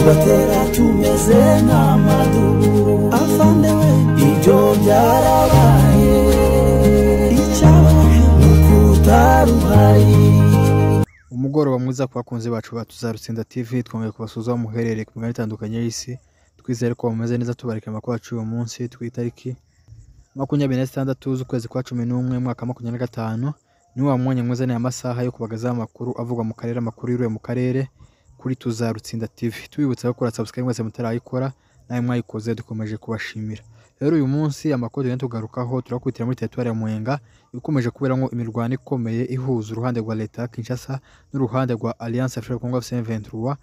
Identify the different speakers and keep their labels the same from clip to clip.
Speaker 1: Tugatera tumeze nk'amadubu. Afande we, ibyo byarabaye, icyabaye ni ukutaruhari.
Speaker 2: Umugoroba mwiza ku bakunzi bacu ba Tuzarutsinda TV, twongeye kubasuhuza aho muherereye ku migabane itandukanye y'isi. Twizere ko mumeze neza, tubareka amakuru yacu uyu munsi ku itariki 26 z'ukwezi kwa 11 mwaka wa 2025. Ni wa mwanya mwiza, ni amasaha yo kubagezaho amakuru avugwa mu karere, amakuru yiriwe mu karere kuri Tuzarutsinda TV. Tubibutsa gukora subscribe mwese mutarayikora, nawe mwayikoze dukomeje kubashimira. Rero uyu munsi amakuru tugenda tugarukaho turakubitira muri teritwari ya Mwenga ikomeje kuberamo imirwano ikomeye ihuza uruhande rwa leta ya Kinshasa n'uruhande rwa Alliance Afrique Congo M23,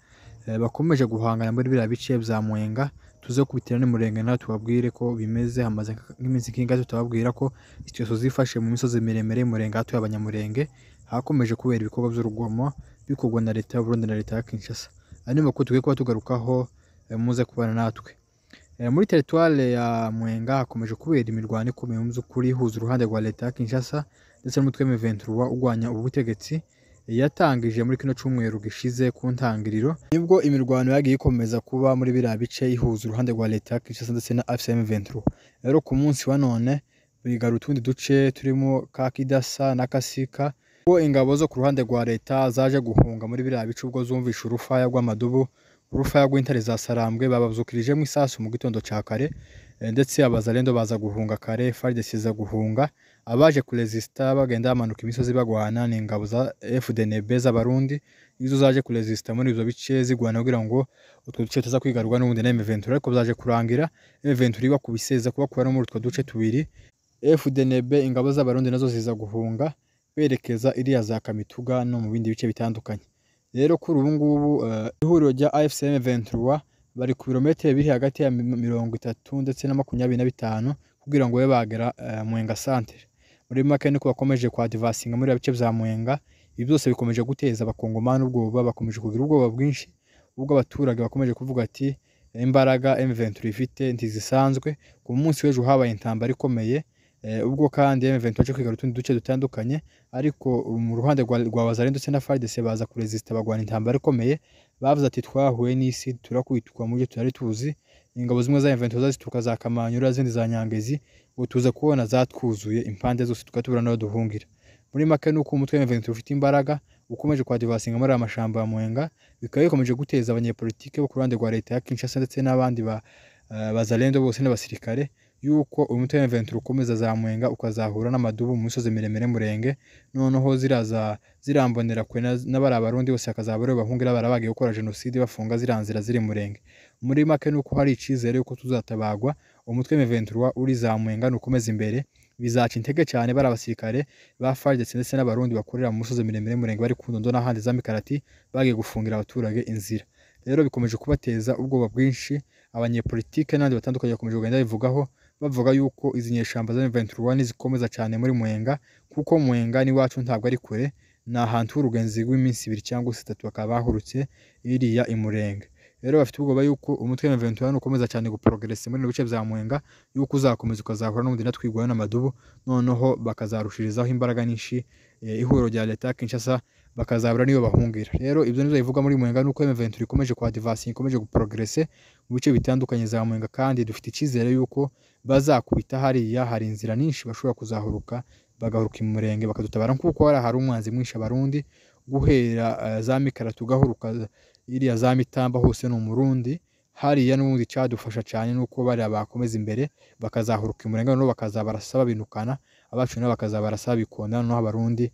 Speaker 2: bakomeje guhangana muri biriya bice bya Mwenga. Tuze kubitira n'Umurenge nawe tubabwire ko bimeze. Hamaze nk'iminsi nk'ingahe tutababwira ko icyorezo zifashe mu misozi miremire y'Umurenge hatuye Abanyamurenge, hakomeje kubera ibikorwa by'urugomo bikorwa na leta y'u Burundi na leta ya Kinshasa. Aya ni amakuru tugiye kuba tugarukaho, muze kubana natwe. Muri teritware ya Mwenga hakomeje kubera imirwano ikomeye mu by'ukuri ihuza uruhande rwa leta ya Kinshasa ndetse n'umutwe M23 urwanya ubu butegetsi yatangije muri kino cyumweru gishize. Ku ntangiriro nibwo imirwano yagiye ikomeza kuba muri biriya bice ihuza uruhande rwa leta ya Kinshasa ndetse na AFC M23. Rero ku munsi wa none bigarura utundi duce turimo ka Kidasa na Kasika, ubwo ingabo zo ku ruhande rwa leta zaje guhunga muri biriya bice ubwo zumvishe urufaya rw'amadubu, urufaya rw'intare za Sarambwe babazukirijemo isasu mu gitondo cya kare, ndetse abazalendo baza guhunga kare, FARDC iza guhunga. Abaje kurezista bagenda bamanuka imisozi bagwana ni ingabo za FDNB z'Abarundi, izo zaje kurezista muri ibyo bice zigwana kugira ngo utwo duce tuza kwigarurwa n'ubundi na M23, ariko byaje kurangira M23 ibakubiseza kubakura no muri utwo duce tubiri. FDNB ingabo z'Abarundi nazo ziza guhunga berekeza iriya za Kamituga no mu bindi bice bitandukanye. Rero kuri ubu ngubu ihuriro rya AFC M23 bari ku birometero biri hagati ya 30 ndetse na 25 kugira ngo babe bagera Mwenga centre. Muri make niko bakomeje kwa advancinga muri bice bya Mwenga. Ibi byose bikomeje guteza abakongomani ubwoba, bakomeje kugira ubwoba bwinshi ubwo abaturage bakomeje kuvuga ati imbaraga M23 ifite ntizisanzwe. Ku munsi w'ejo habaye intambara ikomeye, ubwo kandi M23 yaje kwigarura utundi duce dutandukanye, ariko mu ruhande rwa Wazalendo ndetse na FARDC baza kurezista bagwana intambara ikomeye. Bavuze ati twahuye n'isi turakubitwa mu byo tutari tuzi. Ingabo zimwe za M23 zituruka za Kamanyura, izindi za Nyangezi, ngo tuza kubona zatwuzuye impande zose tukatubura n'aho duhungira. Muri make nuko umutwe wa M23 ufite imbaraga ukomeje kwadivasinga muri aya mashamba ya Mwenga, bikaba bikomeje guteza abanyepolitike bo ku ruhande rwa leta ya Kinshasa ndetse n'abandi ba Bazalendo bose n'abasirikare yuko umutwe wa M23 ukomeza za Mwenga ukazahura n'amadubu mu misozi miremire Murenge, noneho ziraza zirambonera kwe n'abari Abarundi bose bakazaba aribo bahungira barabagiye gukora jenoside bafunga ziriya nzira ziri Murenge. Muri make nuko hari icizere yuko tuzatabagwa, umutwe wa M23 uri za Mwenga nukomeza imbere bizaca intege cyane bari abasirikare ba FARDC ndetse n'Abarundi bakorera mu misozi miremire Murenge bari ku Ndondo n'ahandi za Mikarati bagiye gufungira abaturage inzira. Rero bikomeje kubateza ubwoba bwinshi, abanyepolitike n'abandi batandukanye bakomeje kugenda bivugaho, bavuga yuko izi nyeshamba za M23 nizikomeza cyane muri Mwenga, kuko Mwenga n'iwacu ntabwo ari kure, ni ahantu h'urugenzi rw'iminsi 2 cyangwa se 3 bakaba bahurutse iriya Imurenge. Rero bafite ubwoba yuko umutwe wa M23 ukomeza cyane guprogress muri bice bya Mwenga, yuko uzakomeza ukazahura n'ubundi natwigwayo n'amadubu, noneho bakazarushirizaho imbaraga nyinshi ihuriro rya leta ya Kinshasa bakazabura niyo bahungira. Rero ibyo nivyo bivuga muri Mwenga nuko M23 ikomeje kwa advance, ikomeje guprogress mu bice bitandukanye za Mwenga, kandi dufite icyizere yuko bazakubita hariya hari inzira nyinshi bashobora kuzahuruka bagahuruka Imurenge bakadutabara, kuko hari umwanzi mwinshi Abarundi guhera za Mikara tugahuruka iriya za Mitamba hose ni Umurundi hariya. N'ubundi cyadufasha cyane nuko bariya bakomeza imbere bakazahuruka Imurenge, noneho bakazabarasa babinukana abacu nabo bakazabarasa bikunda, noneho Abarundi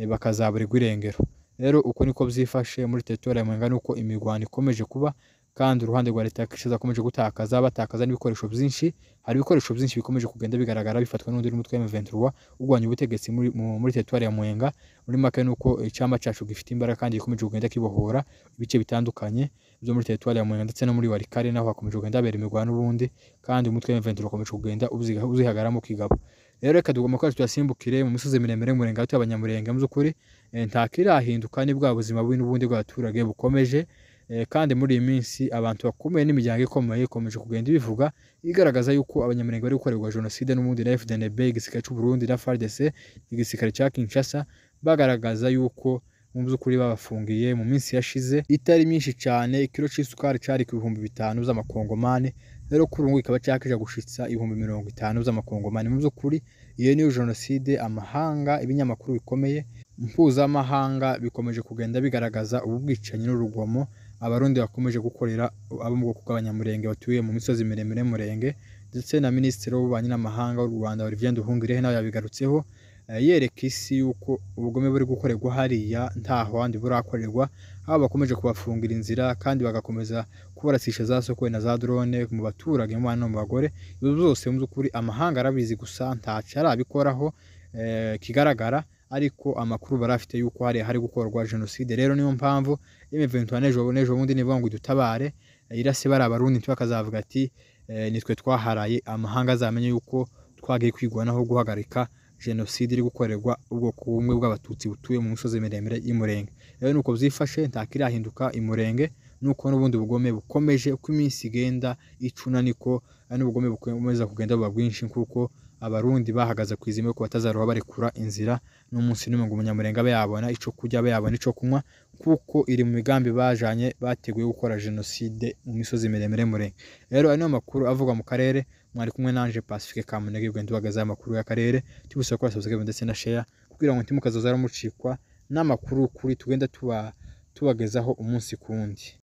Speaker 2: bakazaburirwa irengero. Rero uko niko byifashe muri teritwari ya Mwenga, nuko imirwano ikomeje kuba kandi uruhande rwa leta ya Kinshasa bakomeje gutakaza, batakaza n'ibikoresho byinshi. Hari ibikoresho byinshi bikomeje kugenda bigaragara bifatwa n'undi mutwe wa M23 urwanya ubutegetsi muri teritwari ya Mwenga. Muri make nuko icyama cyacu gifite imbaraga kandi gikomeje kugenda kibohora ibice bitandukanye byo muri teritwari ya Mwenga ndetse no muri Walikale naho hakomeje kugenda habera imirwano n'ubundi, kandi umutwe wa M23 ukomeje kugenda uzihagaramo kigabo. Rero reka tugomba kwacu tuyasimbukire mu misozi miremire Murenge hatuye Abanyamurenge. Mu by'ukuri nta kirahinduka, ni bwa buzima bubi n'ubundi bw'abaturage bukomeje. Kandi muri iyi minsi abantu bakomeye n'imiryango ikomeye ikomeje kugenda ibivuga igaragaza yuko Abanyamurenge bari gukorerwa jenoside n'ubundi na FDNB, igisirikare cy'u Burundi na FARDC, igisirikare cya Kinshasa, bagaragaza yuko Mu by'ukuri babafungiye mu minsi yashize itari myinshi cyane, ikiro c'isukari cari ku 5000 z'amakongomani, rero kuri ubu kikaba cyakija gushitsa 50,000 z'amakongomani. Mu by'ukuri iyo niyo jenoside amahanga, ibinyamakuru bikomeye mpuzamahanga bikomeje kugenda bigaragaza ubu bwicanyi n'urugomo Abarundi bakomeje gukorera abo mu bwoko bw'Abanyamurenge batuye mu misozi miremire y'Umurenge. Ndetse na Minisitiri w'Ububanyi n'Amahanga w'u Rwanda Olivier Nduhungirehe nawe yabigarutseho, yereka isi yuko ubugome buri gukorerwa hariya ntaho handi burakorerwa, aho bakomeje kubafungira inzira kandi bagakomeza kubarasisha za sokwe na za drone mu baturage, mu bana no mu bagore. Ibyo byose mu by'ukuri amahanga arabizi, gusa ntacyo arabikoraho kigaragara, ariko amakuru barafite yuko hariya hari gukorwa jenoside. Rero niyo mpamvu M23 n'ejo bundi nivuga ngo idutabare, irase bari Abarundi, ntibakazavuga ati nitwe twaharaye. Amahanga azamenye yuko twagiye kwigwanaho guhagarika jenoside iri gukorerwa ubwoko bumwe bw'Abatutsi butuye mu misozi miremire y'Umurenge. Rero nuko byifashe, nta kirahinduka Imurenge, nuko n'ubundi bugome bukomeje uko iminsi igenda icuna, niko n'ubugome bukomeza kugenda buba bwinshi, kuko Abarundi bahagaze ku izima ko batazaroha barekura inzira n'umunsi n'umwe ngo Umunyamurenge abe yabona ico kurya, abe yabona ico kunywa, kuko iri mu migambi bajanye bateguye gukora jenoside mu misozi miremire y'Umurenge. Rero ayo niyo makuru avugwa mu karere. Mwari kumwe nanje Pacifique Kamunege, ugenda ubagazaho amakuru y'akarere. Tubusaba gukora subscribe ndetse na share kugira ngo ntimukazoza mucikwa n'amakuru kuri tugenda tubagezaho umunsi ku wundi.